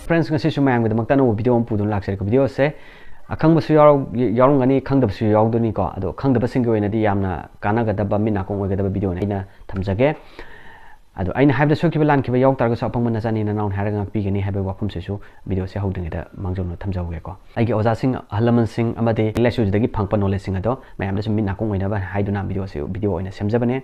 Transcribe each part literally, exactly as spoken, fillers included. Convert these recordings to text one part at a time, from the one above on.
Friends, ꯉꯁꯤꯁꯨ ꯃꯌꯥꯝꯒꯤꯗꯃꯛꯇ ꯑꯅꯧꯕ video ꯑꯃ ꯄꯨꯗꯨꯅ ꯂꯥꯛꯆꯔꯦ꯫ Video ꯁꯦ ꯑꯈꯪꯕꯁꯨ ꯌꯥꯎꯔ-, ꯌꯥꯎꯔꯝꯒꯅꯤ, ꯈꯪꯗꯕꯁꯨ ꯌꯥꯎꯗꯣꯏꯅꯤꯀꯣ꯫ ꯑꯗꯣ ꯈꯪꯗꯕꯁꯤꯡꯒꯤ ꯑꯣꯏꯅꯗꯤ ꯌꯥꯝꯅ ꯀꯥꯟꯅꯒꯗꯕ, ꯃꯤꯠ ꯅꯥꯀꯣꯡ ꯑꯣꯏꯒꯗꯕ video ꯅꯤ ꯑꯩꯅ ꯊꯝꯖꯒꯦ꯫ ꯑꯗꯣ ꯑꯩꯅ ꯍꯥꯏꯕꯗ ꯁꯣꯏꯈꯤꯕ ꯂꯥꯟꯈꯤꯕ ꯌꯥꯎ ꯇꯥꯔꯒꯁꯨ ꯑꯄꯪꯕ ꯅꯆꯥꯅꯤ ꯅꯅꯥꯎꯅꯤ ꯍꯥꯏꯔꯒ ꯉꯥꯛꯄꯤꯒꯅꯤ ꯍꯥꯏꯕꯒꯤ ꯋꯥꯐꯝꯁꯤꯁꯨ video ꯁꯦ ꯍꯧꯗ꯭ꯔꯤꯉꯩꯗ ꯃꯥꯡꯖꯧꯅ ꯊꯝꯖꯍꯧꯒꯦꯀꯣ꯫ ꯑꯩꯒꯤ ꯑꯣꯖꯥꯁꯤꯡ, ꯑꯍꯜ ꯂꯃꯟꯁꯤꯡ ꯑꯃꯗꯤ ꯂꯥꯏꯔꯤꯛ ꯂꯥꯏꯁꯨꯗꯒꯤ ꯐꯪꯉꯛꯄ knowledge ꯁꯤꯡ ꯑꯗꯣ ꯃꯌꯥꯝꯗ ꯁꯨꯝ ꯃꯤꯠ ꯅꯥꯀꯣꯡ ꯑꯣꯏꯅꯕ ꯍꯥꯏꯗꯨꯅ video ꯁꯤ video ꯑꯣꯏꯅ ꯁꯦꯝꯖꯕꯅꯦ꯫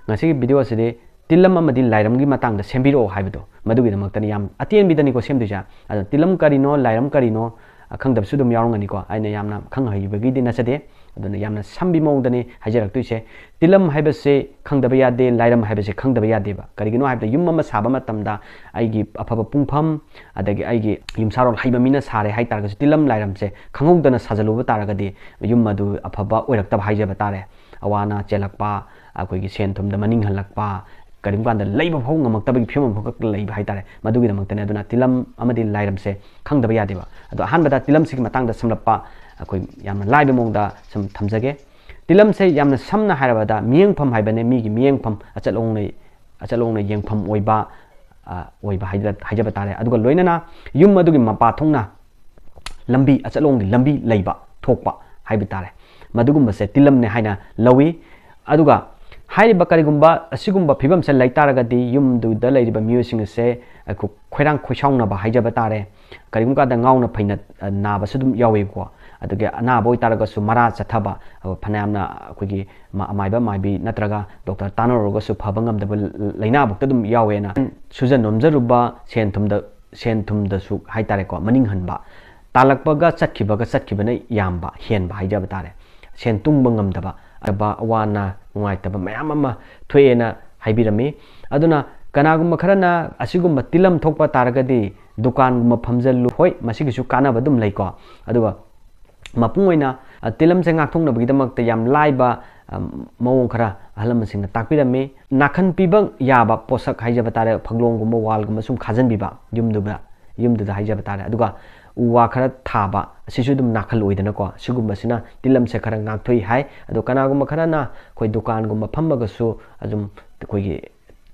ꯉꯁꯤꯒꯤ video ꯑꯁꯤꯗꯤ ꯇꯤꯂꯝ ꯑꯃꯗꯤ ꯂꯥꯏꯔꯝꯒꯤ ꯃꯇꯥꯡꯗ ꯁꯦꯝꯕꯤꯔꯛꯑꯣ ꯍꯥꯏꯕꯗꯣ, ꯃꯗꯨꯒꯤꯗꯃꯛꯇꯅꯤ ꯌꯥꯝ ꯑꯇꯦꯟꯕꯤꯗꯅꯤꯀꯣ ꯁꯦꯝꯗꯣꯏꯁꯦ꯫ ꯑꯗꯣ ꯇꯤꯂꯝ ꯀꯔꯤꯅꯣ, ꯂꯥꯏꯔꯝ ꯀꯔꯤꯅꯣ, ꯑ, ꯈꯪꯗꯕꯁꯨ ꯑꯗꯨꯝ ꯌꯥꯎꯔꯝꯒꯅꯤꯀꯣ꯫ ꯑꯩꯅ ꯌꯥꯝꯅ ꯈꯪ ꯍꯩꯕꯒꯤꯗꯤ ꯅꯠꯆꯗꯦ, ꯑꯗꯨꯅ ꯌꯥꯝꯅ ꯁꯝꯕꯤ ꯃꯑꯣꯡꯗꯅꯤ ꯍꯥꯏꯖꯔꯛꯇꯣꯏꯁꯦ꯫ ꯇꯤꯂꯝ ꯍꯥꯏꯕꯁꯦ ꯈꯪꯗꯕ ꯌꯥꯗꯦ, ꯂꯥꯏꯔꯝ ꯍꯥꯏꯕꯁꯦ ꯈꯪꯗꯕ ꯌꯥꯗꯦꯕ꯫ ꯀꯔꯤꯒꯤꯅꯣ ꯍꯥꯏꯕꯗ ꯌꯨꯝ ꯑꯃ ꯁꯥꯕ ꯃꯇꯝꯗ ꯑꯩꯒꯤ ꯑꯐꯕ ꯄꯨꯡꯐꯝ, ꯑꯗꯒꯤ ꯑꯩꯒꯤ ꯌꯨꯝꯁꯥꯔꯣꯜ ꯍꯩꯕ ꯃꯤꯅ ꯁꯥꯔꯦ ꯍꯥꯏ ꯇꯥꯔꯒꯁꯨ ꯇꯤꯂꯝ ꯂꯥꯏꯔꯝꯁꯦ ꯈꯪꯍꯧꯗꯅ ꯁꯥꯖꯜꯂꯨꯕ ꯇꯥꯔꯒꯗꯤ ꯌꯨꯝ ꯑꯗꯨ ꯑꯐꯕ ꯑꯣꯏꯔꯛꯇꯕ ꯍꯥꯏꯖꯕ ꯇꯥꯔꯦ꯫ ꯑꯋꯥ ꯑꯅꯥ ꯆꯦꯜꯂꯛꯄ, ꯑꯩꯈꯣꯏꯒꯤ ꯁꯦꯟ ꯊꯨꯝꯗ ꯃꯅꯤꯡ ꯍꯜꯂꯛꯄ, ꯀꯔꯤꯒꯨꯝꯕ ꯀꯥꯟꯗ ꯂꯩꯕ ꯐꯥꯎ ꯉꯝꯃꯛꯇꯕꯒꯤ ꯐꯤꯕꯝ ꯑꯃꯈꯛ ꯂꯩꯕ ꯍꯥꯏꯇꯥꯔꯦ꯫ ꯃꯗꯨꯒꯤꯗꯃꯛꯇꯅꯦ꯫ ꯑꯗꯨꯅ ꯇꯤꯂꯝ ꯑꯃꯗꯤ ꯂꯥꯏꯔꯝꯁꯦ ꯈꯪꯗꯕ ꯌꯥꯗꯦꯕ꯫ ꯑꯗꯣ ꯑꯍꯥꯟꯕꯗ ꯇꯤꯂꯝꯁꯤꯒꯤ ꯃꯇꯥꯡꯗ ꯁꯝꯂꯞꯄ ꯑꯩꯈꯣꯏ ꯌꯥꯝꯅ ꯂꯥꯏꯕ ꯃꯑꯣꯡꯗ ꯁꯨꯝ ꯊꯝꯖꯒꯦ꯫ ꯇꯤꯂꯝꯁꯦ ꯌꯥꯝꯅ ꯁꯝꯅ ꯍꯥꯏꯔꯕꯗ ꯃꯤꯠꯌꯦꯡꯐꯝ ꯍꯥꯏꯕꯅꯦ, ꯃꯤꯒꯤ ꯃꯤꯠꯌꯦꯡꯐꯝ, ꯑꯆꯠ ꯑꯣꯡꯅ, ꯑꯆꯠ ꯑꯣꯡꯅ ꯌꯦꯡꯐꯝ ꯑꯣꯏꯕ, ꯑ, ꯑꯣꯏꯕ ꯍꯥꯏꯖ-, ꯍꯥꯏꯖꯕ ꯇꯥꯔꯦ꯫ ꯑꯗꯨꯒ ꯂꯣꯏꯅꯅ ꯌꯨꯝ ꯑꯗꯨꯒꯤ ꯃꯄꯥ ꯊꯣꯡꯅ ꯂꯝꯕꯤ, ꯑꯆꯠ ꯑꯣꯡꯒꯤ ꯂꯝꯕꯤ ꯂꯩꯕ, ꯊꯣꯛꯄ ꯍꯥꯏꯕ ꯇꯥꯔꯦ꯫ ꯃꯗꯨꯒꯨꯝꯕꯁꯦ ꯇꯤꯂꯝꯅꯦ ꯍꯥꯏꯅ ꯂꯧꯏ꯫ ꯑꯗꯨꯒ ꯍꯥꯏꯔꯤꯕ ꯀꯔꯤꯒꯨꯝꯕ ꯑꯁꯤꯒꯨꯝꯕ ꯐꯤꯕꯝꯁꯦ ꯂꯩ ꯇꯥꯔꯒꯗꯤ ꯌꯨꯝꯗꯨꯗ ꯂꯩꯔꯤꯕ ꯃꯤꯑꯣꯏꯁꯤꯡ ꯑꯁꯦ ꯑꯩꯈꯣꯏ ꯈꯣꯏꯔꯥꯡ ꯈꯣꯏꯁꯥꯎꯅꯕ ꯍꯥꯏꯖꯕ ꯇꯥꯔꯦ꯫ ꯀꯔꯤꯒꯨꯝꯕ ꯀꯥꯟꯗ ꯉꯥꯎꯅ ꯐꯩꯅ, ꯑ, ꯅꯥꯕꯁꯨ ꯑꯗꯨꯝ ꯌꯥꯎꯋꯦꯕꯀꯣ꯫ ꯑꯗꯨꯒ ꯑꯅꯥꯕ ꯑꯣꯏꯇꯥꯔꯒꯁꯨ ꯃꯔꯥ ꯆꯠꯊꯕ, ꯑ, ꯐꯅꯌꯥꯝꯅ ꯑꯩꯈꯣꯏꯒꯤ ꯃ-, ꯑꯃꯥꯏꯕ ꯑꯃꯥꯏꯕꯤ ꯅꯠꯇ꯭ꯔꯒ ꯗꯣꯛꯇꯔ ꯇꯥꯟꯅꯔꯨꯔꯒꯁꯨ ꯐꯕ ꯉꯝꯗꯕ ꯂ-, ꯂ-, ꯂꯥꯏꯅꯥꯕꯨꯛꯇ ꯑꯗꯨꯝ ꯌꯥꯎꯋꯦꯅ꯫ ꯁꯨꯖ ꯅꯣꯝꯖꯔꯨꯕ ꯁꯦꯟ ꯊꯨꯝꯗ, ꯁꯦꯟ ꯊꯨꯝꯗꯁꯨ ꯍꯥꯏꯇꯥꯔꯦꯀꯣ, ꯃꯅꯤꯡ ꯍꯟꯕ, ꯇꯥꯜꯂꯛꯄꯒ ꯆꯠꯈꯤꯕꯒ ꯆꯠꯈꯤꯕꯅ ꯌꯥꯝꯕ, ꯍꯦꯟꯕ ꯍꯥꯏꯖꯕ ꯇꯥꯔꯦ꯫ ꯁꯦꯟ ꯇꯨꯡꯕ ꯉꯝꯗꯕ, ꯑꯕ-, ꯑꯋꯥ ꯑꯅꯥ, ꯅꯨꯡꯉꯥꯏꯇꯕ ꯃꯌꯥꯝ ꯑꯃ ꯊꯣꯛꯑꯦꯅ ꯍꯥꯏꯕꯤꯔꯝꯃꯤ꯫ ꯑꯗꯨꯅ ꯀꯅꯥꯒꯨꯝꯕ ꯈꯔꯅ ꯑꯁꯤꯒꯨꯝꯕ ꯇꯤꯂꯝ ꯊꯣꯛꯄ ꯇꯥꯔꯒꯗꯤ ꯗꯨꯀꯥꯟꯒꯨꯝꯕ ꯐꯝꯖꯜꯂꯨ꯫ ꯍꯣꯏ, ꯃꯁꯤꯒꯤꯁꯨ ꯀꯥꯟꯅꯕ ꯑꯗꯨꯝ ꯂꯩꯀꯣ꯫ ꯑꯗꯨꯒ ꯃꯄꯨꯡ ꯑꯣꯏꯅ, ꯑ, ꯇꯤꯂꯝꯁꯦ ꯉꯥꯛꯊꯣꯛꯅꯕꯒꯤꯗꯃꯛꯇ ꯌꯥꯝ ꯂꯥꯏꯕ, ꯑ, ꯃꯑꯣꯡ ꯈꯔ ꯑꯍꯜ ꯂꯃꯟꯁꯤꯡꯅ ꯇꯥꯛꯄꯤꯔꯝꯃꯤ꯫ ꯅꯥꯈꯟ ꯄꯤꯕ ꯌꯥꯕ ꯄꯣꯠꯁꯛ ꯍꯥꯏꯖꯕ ꯇꯥꯔꯦ, ꯐꯛꯂꯣꯡꯒꯨꯝꯕ, ꯋꯥꯜꯒꯨꯝꯕ ꯁꯨꯝ ꯈꯥꯖꯤꯟꯕꯤꯕ ꯌꯨꯝꯗꯨꯗ, ꯌꯨꯝꯗꯨꯗ ꯍꯥꯏꯖꯕ ꯇꯥꯔꯦ꯫ ꯑꯗꯨꯒ ꯎ ꯋꯥ ꯈꯔ ꯊꯥꯕ, ꯑꯁꯤꯁꯨ ꯑꯗꯨꯝ ꯅꯥꯈꯜ ꯑꯣꯏꯗꯅꯀꯣ꯫ ꯁꯤꯒꯨꯝꯕꯁꯤꯅ ꯇꯤꯂꯝꯁꯦ ꯈꯔ ꯉꯥꯛꯊꯣꯛꯏ ꯍꯥꯏ꯫ ꯑꯗꯣ ꯀꯅꯥꯒꯨꯝꯕ ꯈꯔꯅ ꯑꯩꯈꯣꯏ ꯗꯨꯀꯥꯟꯒꯨꯝꯕ ꯐꯝꯃꯒꯁꯨ ꯑꯗꯨꯝ ꯑꯩꯈꯣꯏꯒꯤ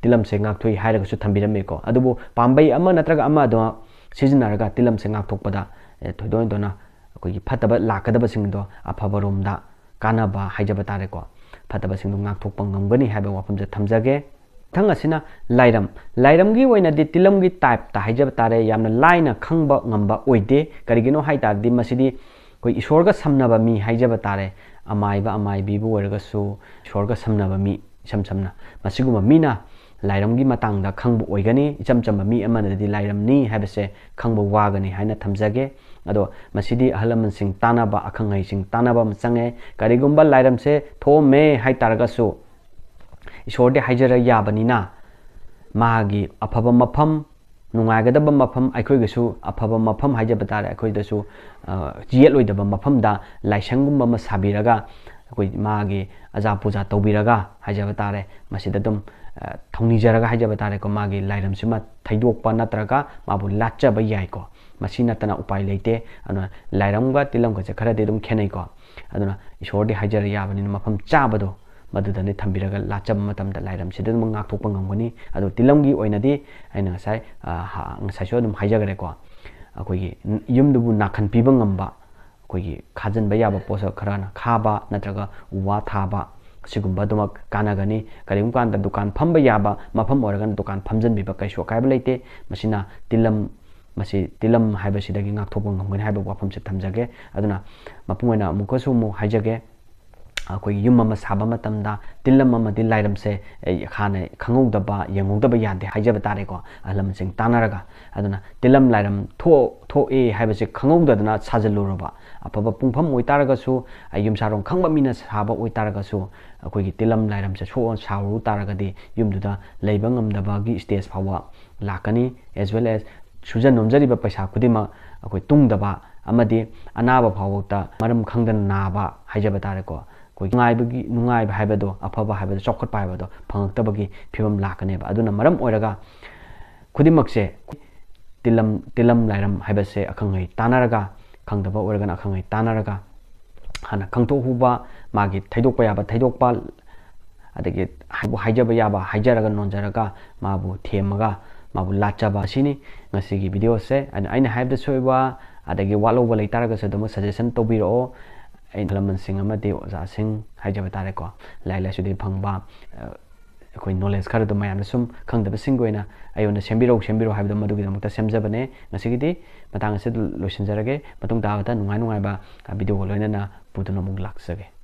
ꯇꯤꯂꯝꯁꯦ ꯉꯥꯛꯊꯣꯛꯏ ꯍꯥꯏꯔꯒꯁꯨ ꯊꯝꯕꯤꯔꯝꯃꯤꯀꯣ꯫ ꯑꯗꯨꯕꯨ ꯄꯥꯝꯕꯩ ꯑꯃ ꯅꯠꯇ꯭ꯔꯒ ꯑꯃ ꯑꯗꯣ ꯁꯤꯖꯤꯟꯅꯔꯒ ꯇꯤꯜꯂꯝꯁꯦ ꯉꯥꯛꯊꯣꯛꯄꯗ, ꯑꯦ, ꯊꯣꯏꯗꯣꯛ ꯍꯦꯟꯗꯣꯛꯅ ꯑꯩꯈꯣꯏꯒꯤ ꯐꯠꯇꯕ ꯂꯥꯛꯀꯗꯕꯁꯤꯡꯗꯣ ꯑꯐꯕꯔꯣꯝꯗ ꯀꯥꯟꯅꯕ ꯍꯥꯏꯖꯕ ꯇꯥꯔꯦꯀꯣ, ꯐꯠꯇꯕꯁꯤꯡꯗꯣ ꯉꯥꯛꯊꯣꯛꯄ ꯉꯝꯒꯅꯤ ꯍꯥꯏꯕ ꯋꯥꯐꯝꯁꯦ ꯊꯝꯖꯒꯦ꯫ ꯃꯊꯪ ꯑꯁꯤꯅ ꯂꯥꯏꯔꯝ꯫ ꯂꯥꯏꯔꯝꯒꯤ ꯑꯣꯏꯅꯗꯤ ꯇꯤꯜꯂꯝꯒꯤ typeꯇ ꯍꯥꯏꯖꯕ ꯇꯥꯔꯦ, ꯌꯥꯝꯅ ꯂꯥꯏꯅ ꯈꯪꯕ ꯉꯝꯕ ꯑꯣꯏꯗꯦ꯫ ꯀꯔꯤꯒꯤꯅꯣ ꯍꯥꯏ ꯇꯥꯔꯗꯤ ꯃꯁꯤꯗꯤ ꯑꯩꯈꯣꯏ ꯏꯁꯣꯔꯒ ꯁꯝꯅꯕ ꯃꯤ ꯍꯥꯏꯖꯕ ꯇꯥꯔꯦ, ꯑꯃꯥꯏꯕ ꯑꯃꯥꯏꯕꯤꯕꯨ ꯑꯣꯏꯔꯒꯁꯨ ꯏꯁꯣꯔꯒ ꯁꯝꯅꯕ ꯃꯤ, ꯏꯁꯝ ꯁꯝꯅ ꯃꯁꯤꯒꯨꯝꯕ ꯃꯤꯅ ꯂꯥꯏꯔꯝꯒꯤ ꯃꯇꯥꯡꯗ ꯈꯪꯕ ꯑꯣꯏꯒꯅꯤ꯫ ꯏꯆꯝ ꯆꯝꯕ ꯃꯤ ꯑꯃꯅꯗꯤ ꯂꯥꯏꯔꯝꯅꯤ ꯍꯥꯏꯕꯁꯦ ꯈꯪꯕ ꯋꯥꯒꯅꯤ ꯍꯥꯏꯅ ꯊꯝꯖꯒꯦ꯫ ꯑꯗꯣ ꯃꯁꯤꯗꯤ ꯑꯍꯜ ꯂꯃꯟꯁꯤꯡ ꯇꯥꯟꯅꯕ, ꯑꯈꯪ ꯑꯍꯩꯁꯤꯡ ꯇꯥꯟꯅꯕ ꯑꯃ ꯆꯪꯉꯦ꯫ ꯀꯔꯤꯒꯨꯝꯕ ꯂꯥꯏꯔꯝꯁꯦ ꯊꯣꯛꯑꯝꯃꯦ ꯍꯥꯏ ꯇꯥꯔꯒꯁꯨ ꯏꯁꯣꯔꯗꯤ ꯍꯥꯏꯖꯔ ꯌꯥꯕꯅꯤꯅ ꯃꯥꯒꯤ ꯑꯐꯕ ꯃꯐꯝ, ꯅꯨꯡꯉꯥꯏꯒꯗꯕ ꯃꯐꯝ, ꯑꯩꯈꯣꯏꯒꯤꯁꯨ ꯑꯐꯕ ꯃꯐꯝ ꯍꯥꯏꯖꯕ ꯇꯥꯔꯦ, ꯑꯩꯈꯣꯏꯗꯁꯨ, ꯑ, ꯌꯦꯠꯂꯣꯏꯗꯕ ꯃꯐꯝꯗ ꯂꯥꯏꯁꯪꯒꯨꯝꯕ ꯑꯃ ꯁꯥꯕꯤꯔꯒ ꯑꯩꯈꯣꯏ ꯃꯥꯒꯤ ꯑꯖꯥ ꯄꯨꯖꯥ ꯇꯧꯕꯤꯔꯒ ꯍꯥꯏꯖꯕ ꯇꯥꯔꯦ, ꯃꯁꯤꯗ ꯑꯗꯨꯝ, ꯑ, ꯊꯧꯅꯤꯖꯔꯒ ꯍꯥꯏꯖꯕ ꯇꯥꯔꯦꯀꯣ, ꯃꯥꯒꯤ ꯂꯥꯏꯔꯝꯁꯤꯃ ꯊꯩꯗꯣꯛꯄ ꯅꯠꯇ꯭ꯔꯒ ꯃꯥꯕꯨ ꯂꯥꯠꯆꯕ ꯌꯥꯏꯀꯣ꯫ ꯃꯁꯤ ꯅꯠꯇꯅ ꯎꯄꯥꯏ ꯂꯩꯇꯦ꯫ ꯑꯗꯨꯅ ꯂꯥꯏꯔꯝꯒ ꯇꯤꯜꯂꯝꯒꯁꯦ ꯈꯔꯗꯤ ꯑꯗꯨꯝ ꯈꯦꯠꯅꯩꯀꯣ꯫ ꯑꯗꯨꯅ ꯏꯁꯣꯔꯗꯤ ꯍꯥꯏꯖꯔ ꯌꯥꯕꯅꯤꯅ ꯃꯐꯝ ꯆꯥꯕꯗꯣ ꯃꯗꯨꯗꯅꯤ ꯊꯝꯕꯤꯔꯒ ꯂꯥꯠꯆꯕ ꯃꯇꯝꯗ ꯂꯥꯏꯔꯝꯁꯤꯗ ꯑꯗꯨꯝ ꯉꯥꯛꯊꯣꯛꯄ ꯉꯝꯒꯅꯤ꯫ ꯑꯗꯣ ꯇꯤꯜꯂꯝꯒꯤ ꯑꯣꯏꯅꯗꯤ ꯑꯩꯅ ꯉꯁꯥꯏ, ꯑ, ꯍ-, ꯉꯁꯥꯏꯁꯨ ꯑꯗꯨꯝ ꯍꯥꯏꯖꯈ꯭ꯔꯦꯀꯣ, ꯑꯩꯈꯣꯏꯒꯤ ꯌꯨꯝꯗꯨꯕꯨ ꯅꯥꯈꯟ ꯄꯤꯕ ꯉꯝꯕ, ꯑꯩꯈꯣꯏꯒꯤ ꯈꯥꯖꯤꯟꯕ ꯌꯥꯕ ꯄꯣꯠꯁꯛ ꯈꯔꯅ ꯈꯥꯕ ꯅꯠꯇ꯭ꯔꯒ ꯎ ꯋꯥ ꯊꯥꯕ, ꯑꯁꯤꯒꯨꯝꯕ ꯑꯗꯨꯃꯛ ꯀꯥꯟꯅꯒꯅꯤ꯫ ꯀꯔꯤꯒꯨꯝꯕ ꯀꯥꯟꯗ ꯗꯨꯀꯥꯟ ꯐꯝꯕ ꯌꯥꯕ ꯃꯐꯝ ꯑꯣꯏꯔꯒꯅ ꯗꯨꯀꯥꯟ ꯐꯝꯖꯤꯟꯕꯤꯕ ꯀꯩꯁꯨ ꯑꯀꯥꯏꯕ ꯂꯩꯇꯦ꯫ ꯃꯁꯤꯅ ꯇꯤꯜꯂꯝ, ꯃꯁꯤ ꯇꯤꯜꯂꯝ ꯍꯥꯏꯕꯁꯤꯗꯒꯤ ꯉꯥꯛꯊꯣꯛꯄ ꯉꯝꯒꯅꯤ ꯍꯥꯏꯕ ꯋꯥꯐꯝꯁꯦ ꯊꯝꯖꯒꯦ꯫ ꯑꯗꯨꯅ ꯃꯄꯨꯡ ꯑꯣꯏꯅ ꯑꯃꯨꯛꯀꯁꯨ ꯑꯃꯨꯛ ꯍꯥꯏꯖꯒꯦ, ꯑꯩꯈꯣꯏꯒꯤ ꯌꯨꯝ ꯑꯃ ꯁꯥꯕ ꯃꯇꯝꯗ ꯇꯤꯜꯂꯝ ꯑꯃꯗꯤ ꯂꯥꯏꯔꯝꯁꯦ, ꯑꯩ ꯍꯥꯟꯅ ꯈꯪꯍꯧꯗꯕ, ꯌꯦꯡꯍꯧꯗꯕ ꯌꯥꯗꯦ ꯍꯥꯏꯖꯕ ꯇꯥꯔꯦꯀꯣ, ꯑꯍꯜ ꯂꯃꯟꯁꯤꯡ ꯇꯥꯟꯅꯔꯒ꯫ ꯑꯗꯨꯅ ꯇꯤꯜꯂꯝ ꯂꯥꯏꯔꯝ ꯊꯣꯛ-, ꯊꯣꯛꯑꯦ ꯍꯥꯏꯕꯁꯦ ꯈꯪꯍꯧꯗꯗꯅ ꯁꯥꯖꯤꯜꯂꯨꯔꯕ, ꯑꯐꯕ ꯄꯨꯡꯐꯝ ꯑꯣꯏꯇꯥꯔꯒꯁꯨ, ꯑꯩ ꯌꯨꯝꯁꯥꯔꯣꯡ ꯈꯪꯕ ꯃꯤꯅ ꯁꯥꯕ ꯑꯣꯏꯇꯥꯔꯒꯁꯨ, ꯑꯩꯈꯣꯏꯒꯤ ꯇꯤꯜꯂꯝ ꯂꯥꯏꯔꯝꯁꯦ ꯁꯣꯛꯑ ꯁꯥꯔꯨ ꯇꯥꯔꯒꯗꯤ ꯌꯨꯝꯗꯨꯗ ꯂꯩꯕ ꯉꯝꯗꯕꯒꯤ stage ꯐꯥꯎꯕ ꯂꯥꯛꯀꯅꯤ, as well as ꯁꯨꯖ ꯅꯣꯝꯖꯔꯤꯕ ꯄꯩꯁꯥ ꯈꯨꯗꯤꯡꯃꯛ ꯑꯩꯈꯣꯏ ꯇꯨꯡꯗꯕ ꯑꯃꯗꯤ ꯑꯅꯥꯕ ꯐꯥꯎꯕꯗ ꯃꯔꯝ ꯈꯪꯗꯅ ꯅꯥꯕ ꯍꯥꯏꯖꯕ ꯇꯥꯔꯦꯀꯣ꯫ ꯑꯩꯈꯣꯏ ꯅꯨꯡꯉꯥꯏꯕꯒꯤ, ꯅꯨꯡꯉꯥꯏꯕ ꯍꯥꯏꯕꯗꯣ, ꯑꯐꯕ ꯍꯥꯏꯕꯗꯣ, ꯆꯥꯎꯈꯠꯄ ꯍꯥꯏꯕꯗꯣ ꯐꯪꯉꯛꯇꯕꯒꯤ ꯐꯤꯕꯝ ꯂꯥꯛꯀꯅꯦꯕ꯫ ꯑꯗꯨꯅ ꯃꯔꯝ ꯑꯣꯏꯔꯒ ꯈꯨꯗꯤꯡꯃꯛꯁꯦ ꯇꯤꯜꯂꯝ, ꯇꯤꯜꯂꯝ ꯂꯥꯏꯔꯝ ꯍꯥꯏꯕꯁꯦ ꯑꯈꯪ ꯑꯍꯩ ꯇꯥꯟꯅꯔꯒ, ꯈꯪꯗꯕ ꯑꯣꯏꯔꯒꯅ ꯑꯈꯪ ꯑꯍꯩ ꯇꯥꯟꯅꯔꯒ ꯍꯥꯟꯅ ꯈꯪꯗꯣꯛꯍꯧꯕ, ꯃꯥꯒꯤ ꯊꯩꯗꯣꯛꯄ ꯌꯥꯕ ꯊꯩꯗꯣꯛꯄ, ꯑꯗꯒꯤ ꯍꯥꯏꯕꯨ ꯍꯥꯏꯖꯕ ꯌꯥꯕ ꯍꯥꯏꯖꯔꯒ ꯅꯣꯟꯖꯔꯒ ꯃꯥꯕꯨ ꯊꯦꯝꯃꯒ ꯃꯥꯕꯨ ꯂꯥꯠꯆꯕ ꯑꯁꯤꯅꯤ ꯉꯁꯤꯒꯤ ꯚꯤꯗꯤꯑꯣꯁꯦ꯫ ꯑꯗꯨꯅ ꯑꯩꯅ ꯍꯥꯏꯕꯗ ꯁꯣꯏꯕ ꯑꯗꯒꯤ ꯋꯥꯠꯍꯧꯕ ꯂꯩꯇꯥꯔꯒꯁꯨ ꯑꯗꯨꯝ ꯁꯖꯦꯁꯟ ꯇꯧꯕꯤꯔꯛꯑꯣ꯫ ꯑꯩ ꯑꯍꯜ ꯂꯃꯟꯁꯤꯡ ꯑꯃꯗꯤ ꯑꯣꯖꯥꯁꯤꯡ ꯍꯥꯏꯖꯕ ꯇꯥꯔꯦꯀꯣ, ꯂꯥꯏꯔꯤꯛ ꯂꯥꯏꯁꯨꯗꯒꯤ ꯐꯪꯕ, ꯑ, ꯑꯩꯈꯣꯏ ꯅꯣꯂꯦꯖ ꯈꯔ ꯑꯗꯨꯝ ꯃꯌꯥꯝꯅ ꯁꯨꯝ ꯈꯪꯗꯕꯁꯤꯡꯒꯤ ꯑꯣꯏꯅ ꯑꯩꯉꯣꯟꯗ ꯁꯦꯝꯕꯤꯔꯛꯎ, ꯁꯦꯝꯕꯤꯔꯛꯎ ꯍꯥꯏꯕꯗꯣ ꯃꯗꯨꯒꯤꯗꯃꯛꯇ ꯁꯦꯝꯖꯕꯅꯦ꯫ ꯉꯁꯤꯒꯤꯗꯤ ꯃꯇꯥꯡ ꯑꯁꯤꯗ ꯂꯣꯏꯁꯤꯟꯖꯔꯒꯦ꯫ ꯃꯇꯨꯡ ꯇꯥꯕꯗ ꯅꯨꯡꯉꯥꯏ ꯅꯨꯡꯉꯥꯏꯕ, ꯑ, ꯚꯤꯗꯤꯑꯣꯒ ꯂꯣꯏꯅꯅ ꯄꯨꯗꯨꯅ ꯑꯃꯨꯛ ꯂꯥꯛꯆꯒꯦ꯫